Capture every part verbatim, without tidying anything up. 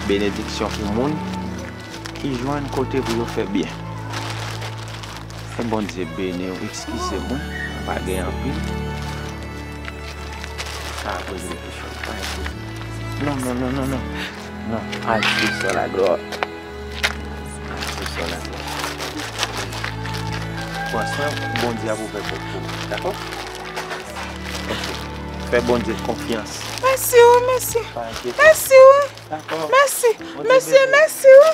Benediksyon pou moun ki jwenn kote pou yo fè byen. Fè Bondye beni w, eskize mwen, mwen pa gen anpil. Sa ap regle tout sa, pa enkyete. Non, non, non, non, non. Non, al sou sèl la glwa. Al sou sèl la glwa. Pran swen, Bondye ap ouvè pòt pou ou, dakò? Fè Bondye konfyans. Mèsi wi, mesye. Pa enkyete. Mèsi wi. Dakò. Mèsi. Mesye, mèsi wi.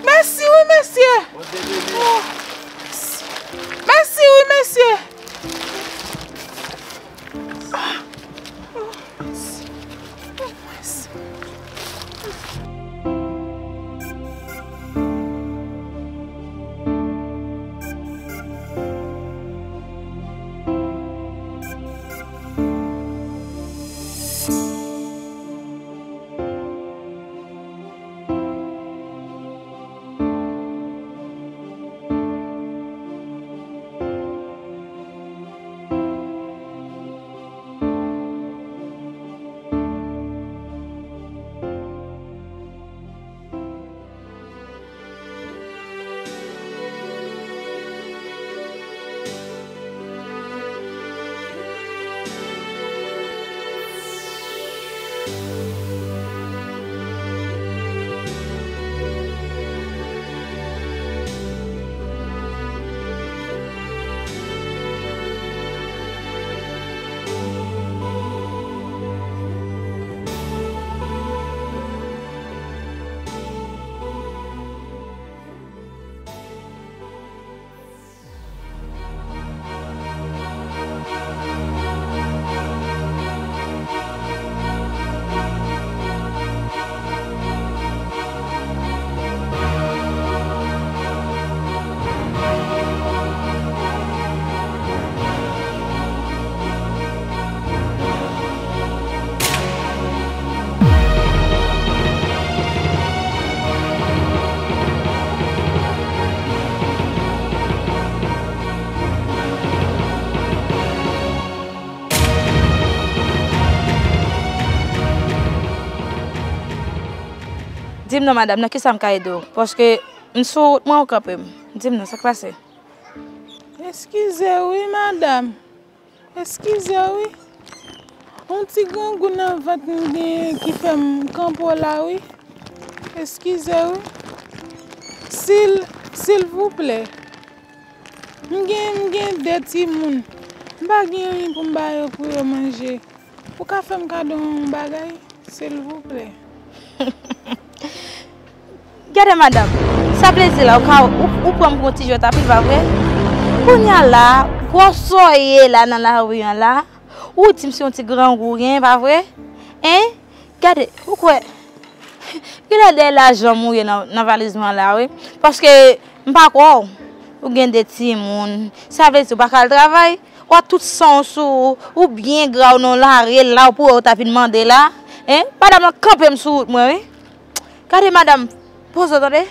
Mèsi wi, mesye. Bondye beni. Oh, mèsi. Mèsi wi, mesye. Ah, oh, mèsi. Oh, mèsi. Di m non, madanm, nan kisa m ka ede w? Paske m sou wout mwen, ou kanpe m. Di m non, sa k pase? Eskize wi, madanm. Eskize wi. Yon ti grangou nan vant m genyen ki fè m kanpe w la wi. Eskize wi. Sil, silvouplè. M gen, m gen de timoun. M pa gen anyen pou m ba yo pou yo manje. Ou ka fè m kado yon bagay, silvouplè? Gade, madanm, sa vle di la, ou ka, ou, ou pran m pou yon ti jwèt anpil, pa vre? Kounye a la, gwosè w ye la nan lari an la, ou di m se yon ti grangou w gen, pa vre? Hein? Gade, ou kwè, genlè dèyè lajan m ou ye nan, nan valiz mwen la, wi. Paske m pa kwè w. Ou gen de timoun. Sa vle di ou pa ka al travay? W a tout san w sou ou, ou byen gra w nan lari la, ou pou wè ou ta vin mande la. Hein? Madanm nan kanpe m sou wout mwen, wi. Gade, madanm, poze w, tande.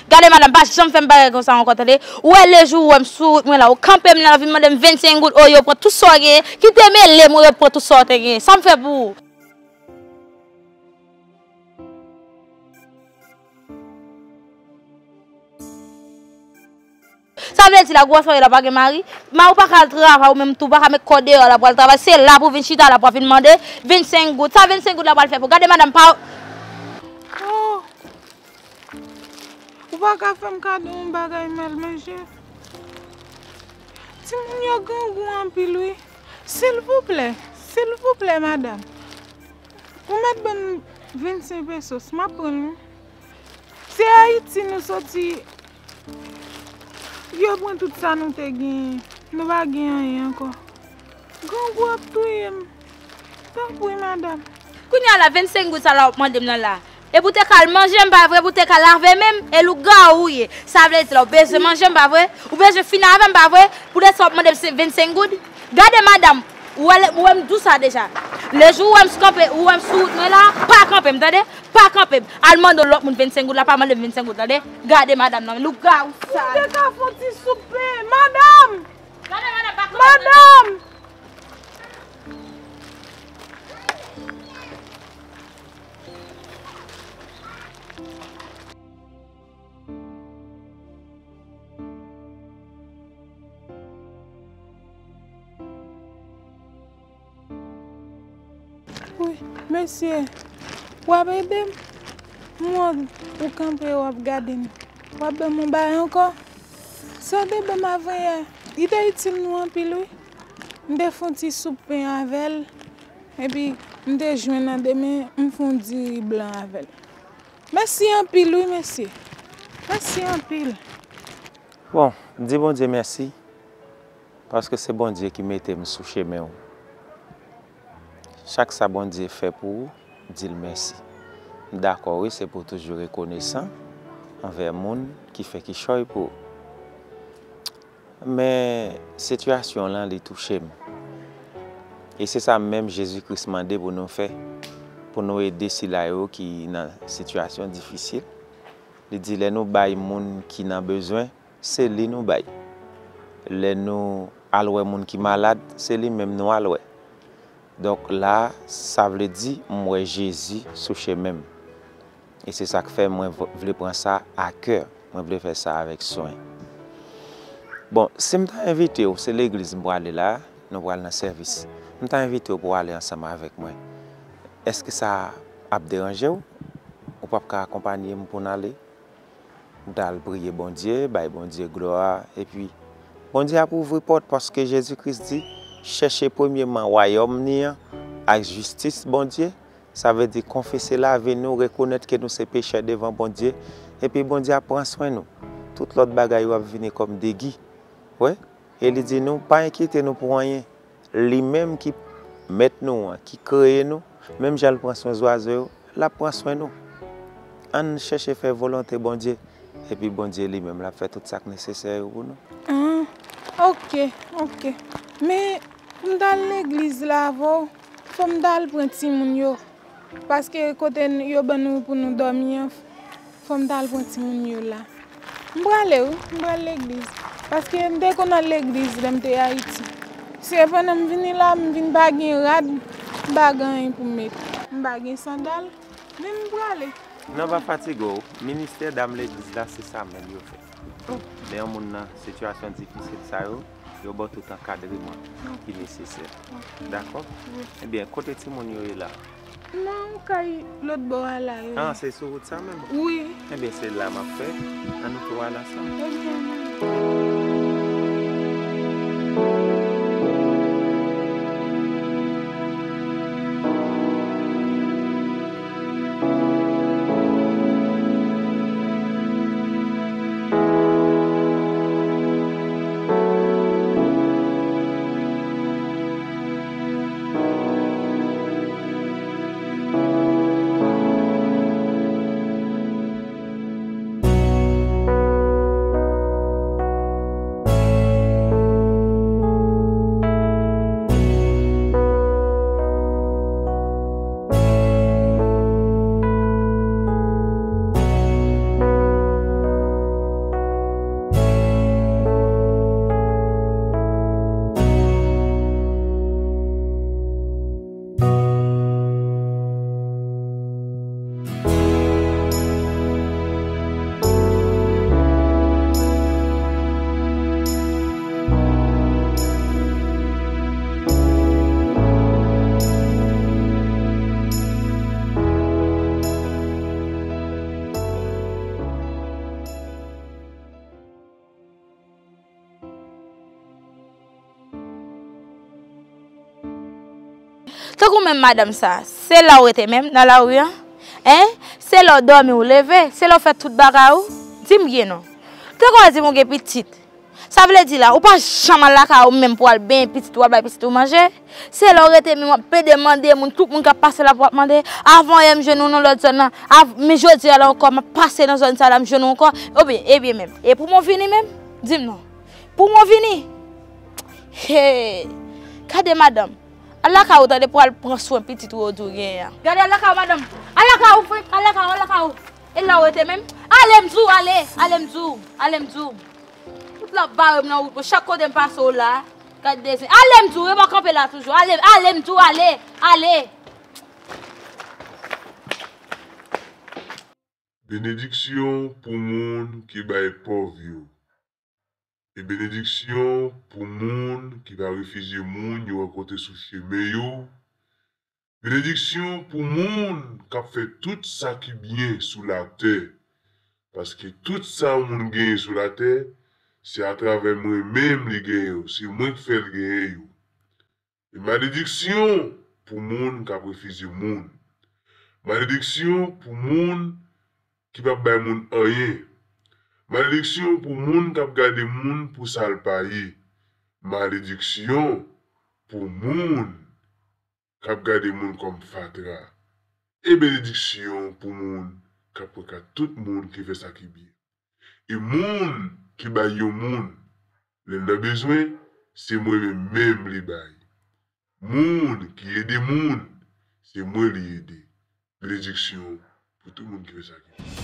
Gade, madanm, pa janm fè m bagay konsa ankò, tande. Ou wè, lejou ou wè m sou wout mwen la, ou kanpe m la, ou vin mande m vennsenk goud, o, yo pran tout sa w genyen. Kite mele m, ou, yo pran tout sa w te genyen. Sa m fè pou ou? Sa vle di la, gwosè w ye la, ou pa gen mari? Ma, ou pa ka al travay, ou menm tou, ou pa ka met kò deyò la pou al travay. Se la pou vin chita la pou vin mande vennsenk goud. Sa vennsenk goud la pral fè pou? Gade, madanm, pa. Oh! Ou pa ka fè m kado yon bagay m al manje? Timoun yo grangou anpil, wi. Silvouplè, silvouplè, madanm. Ou mèt ban m vennsenk pesos, m ap pran l, wi. Se Ayiti nou soti, yo pran tout sa nou te genyen. Nou pa gen anyen ankò. Grangou ap touye m. Tanpri, madanm. Kounye a la, vennsenk goud sa la w ap mande m nan la. Epi w te ka al manje m, pa vre? Epi w te ka al lave men m? E lougawou w ye. Sa vle di la, ou bezwen manje m, pa vre? Ou bezwen fini avè m, pa vre? Poutèt sa w ap mande m se vennsenk goud? Gade, madanm, ou wè, ou wè m di w sa deja. Lejou ou wè m kanpe, ou wè m sou wout mwen la, pa kanpe m, tande? Pa kanpe. Al mande yon lòt moun vennsenk goud la, pa mande m vennsenk goud, tande? Gade madanm nan, lougawou sal. Ou te ka fè yon ti soupe, madanm! Gade madanm, pa kanpe. Madanm! Wi, mesye, w ap ede m? M wè w kanpe, w ap gade m. W ap ban m yon bagay ankò? Sa w te ban m avanyè, li te itil nou anpil, wi. M te fè yon ti soup pen avè l, epi m te jwenn nan demen, m fè yon diri blan avè l. Mèsi anpil, wi, mesye. Mèsi anpil. Bon, di Bondye mèsi, paske se Bondye ki mete m sou chemen w. Chak sa Bondye fè pou ou, di l mèsi. M dakò, wi, se pou w toujou rekonesan anvè moun ki fè kichòy pou ou. Men, sitiyasyon w lan, li touche m. E se sa menm Jezi Kris mande pou nou fè, pou nou ede sila yo ki nan sitiyasyon difisil. Li di, lè nou bay moun ki nan bezwen, se li nou bay. Lè nou al wè moun ki malad, se li menm nou al wè. Donk la, sa vle di, m wè Jezi sou chemen m. E se sa k fè mwen v-, vle pran sa a kè. Mwen vle fè sa avèk swen. Bon, si m ta envite w, se legliz m prale la, nou pral nan sèvis. M ta envite w pou w ale ansanm avèk mwen. Èske sa ap deranje w? Ou p ap ka akonpanye m pou n ale? M ta al priye Bondye, bay Bondye glwa, epi Bondye ap ouvri pòt, paske Jezi Kris di, chèche premyèman wayòm ni an ak jistis Bondye, sa vle di konfese lavi nou, rekonèt ke nou se pechè devan Bondye, epi Bondye ap pran swen nou. Tout lòt bagay yo ap vini kòm degi. Wi. E li di nou, pa enkyete nou pou anyen. Li menm ki mèt nou an, ki kreye nou, menm jan l pran swen zwazo yo, l ap pran swen nou. Ann chèche fè volonte Bondye, epi Bondye li menm l ap fè tout sa k nesesè yo pou nou. Ah, ok, ok. Men, pou m t al legliz la avè w, fò m t al pran timoun yo. Paske kote n-, yo ban nou pou nou dòmi an, fò m t al pran timoun yo la. M prale wi, m pral legliz. Paske m te konn al legliz lè m te Ayiti. Se pandan m vini la, m vin pa gen rad, m pa gen anyen pou m mete. M pa gen sandal, men m prale. Non, pa fatige w. Ministè dam legliz la, se sa menm yo fè. Lè yon moun nan sitiyasyon difisil sa yo, yo ba w tout ankadreman ki nesesè. Dakò? Ebyen, kote timoun yo ye la? Nan yon kay lòt bò a la, yo. Ah, se sou wout sa menm? Wi. Ebyen, se la m ap fè. Ann nou tou al ansanm. Ebyen, Tankou menm madanm sa, se la w rete menm nan lari an? Hein? Se lè w dòmi w leve, se lè w fè tout bagay ou? Di m byen non. Tankou w di m ou gen pitit. Sa vle di la, ou pa janm al lakay ou menm pou w al benyen pitit ou, al bay pitit ou manje? Se lè w rete menm w ap pede mande moun, tout moun k ap pase la pou w ap mande, avan yè m jwenn ou nan lòt zòn nan, av-, men jodi a la ankò m ap pase nan zòn sa la m jwenn ou ankò, ebyen, ebyen menm, e pou mwen vini menm? Di m non. Pou mwen vini? Hey! Gade madanm, al lakay ou tande pou al pran swen pitit ou yo di w genyen an. Gade al lakay ou madanm, al lakay ou frè, al Arete menm. Ale m di w, ale, ale m di w, ale m di w. Tout la bare m nan wout mwen, chak kote m pase w la. Gad dezen. Ale m di w, wi, mwen kanpe la toujou. Ale, ale m di w, ale, ale. Benediksyon pou moun ki bay pòv yo. E benediksyon pou moun ki pa refize moun yo rankontre sou chemen yo. Benediksyon pou moun k ap fè tout sa ki byen sou latè, paske tout sa yon moun genyen sou latè, se atravè mwen menm li genyen yo, se mwen k fè l genyen yo. E malediksyon pou moun k ap refize moun. Malediksyon pou moun ki p ap bay moun anyen. Malediksyon pou moun k ap gade moun pou sa l pa ye. Malediksyon pou moun k ap gade moun kòm fatra. E benediksyon pou moun k ap pran ka tout moun ki fè sa ki byen. E moun ki bay yon moun lè l nan bezwen, se mwen menm menm li bay. Moun ki ede moun, se mwen li ede. Benediksyon pou tout moun ki fè sa ki byen.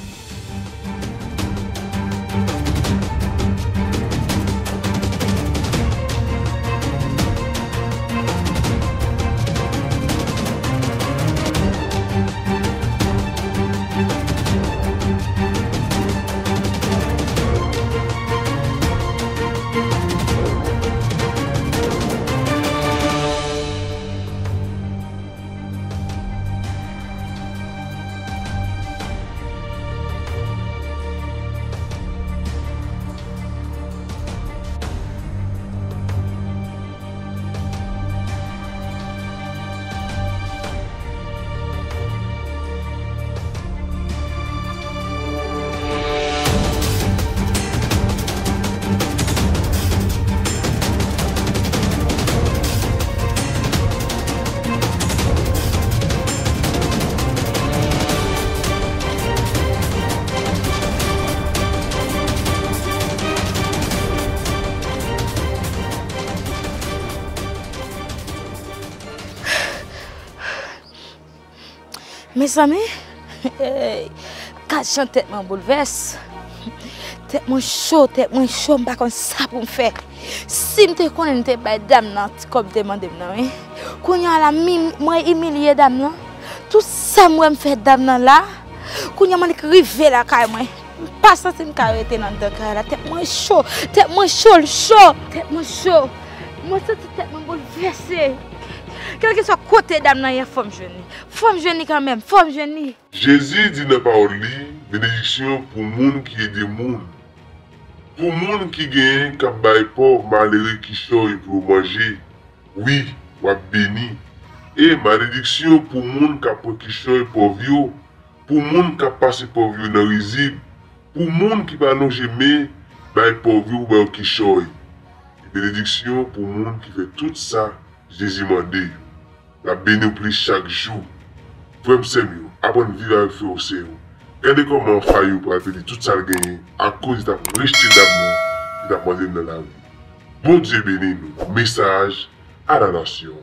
Mezanmi, gad jan tèt mwen boulvès. Tèt mwen cho, tèt mwen cho, m pa konn sa pou m fè. Si m te konnen m te bay dam nan ti kòb te mande m nan, wi. Kounye a la, mi, mwen imilye dam nan. Tout sa m wè m fè dam nan la, kounye a m annik rive lakay mwen. M pa santi m ka rete nan anndan kay la. Tèt mwen cho, tèt mwen cho, l cho, tèt mwen cho. Mwen santi tèt mwen boulvèse. Kèlkeswa kote dam nan ye, fò m jwenn li. Fò m jwenn li kanmenm, fò m jwenn li. Jezi di nan pawòl li, benediksyon pou moun ki ede moun. Pou moun ki genyen k ap bay pòv malere kichòy pou yo manje, wi, w ap beni. E malediksyon pou moun k ap pran kichòy pòv yo, pou moun k ap pase pòv yo nan rizib, pou moun ki pa lonje men bay pòv yo pou ba yo kichòy. E benediksyon pou moun ki fè tout sa Jezi mande yo. L ap beni w plis chak jou. Frè m, sè m yo, aprann viv avèk frè w, sè w. Gade kòman Fayou pral pèdi tout sa l genyen akoz li t ap rejte dam nan ki t ap mande l nan lari. Bondye beni nou. Mesaj a la nasyon.